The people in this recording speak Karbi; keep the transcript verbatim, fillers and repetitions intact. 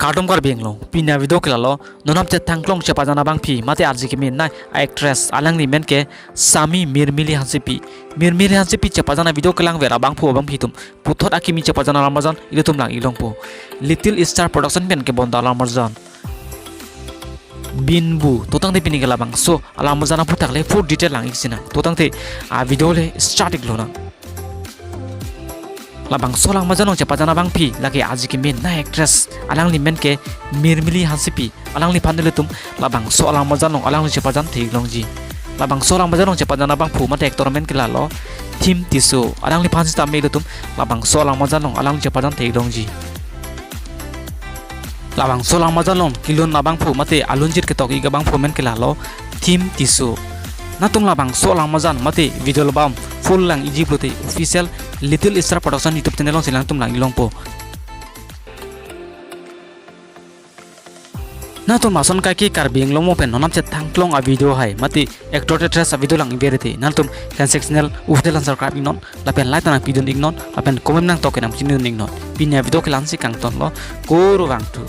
Kardom Karbi Anglong, pini avideo ke lalo, non apchethan klong chepajan abangpi, mate arje keme nai a-actress, alangli men ke Sami Mirmili Hansepi. Mirmili Hansepi chepajan avideo kelang ver abangphu abangphi atum, puthot akimi chepajan alam arjan ilitum lang-ik longpo. Little Star Production pen kebonta alam arjan Binbu, to tangte pini ke labangso alam arjan aphuthak le full detail lang-ik sinang. To tangte avideo le start-ik lonang. Labangso alam arjan along chepajan abangpi, lake arje keme nai a-actress, alangli men ke Mirmili Hansepi, alangliphan ilitum labangso alam arjan along alangli chepajan the-ik longji. Labangso alam arjan along chepajan abangphu mate actor men ke lalo Thim Tisso, alangliphan sitame ilitum labangso alam arjan along alangli chepajan the-ik longji. Labangso alam arjan along kelun abangphu mate alunjir ketok-ik abangphu men ke lalo Thim Tisso. Nangtum labangso alam arjan mate video album full lang-ikji pulote official Little Star Production YouTube channel alongsi nangtum lang-ik longpo. Nangtum lason kaike Karbi Anglong mo pen non apchethan klong avideo hai mate actor actress avideo lang-ik ver te, nangtum Kensex channel official an subscribe-ik non, lapen like ta nangpidun-ik non, lapen comment nangtok ke nangchinidun-ik non. Pini avideo ke la-ansi kangtonlo, kurvangthu.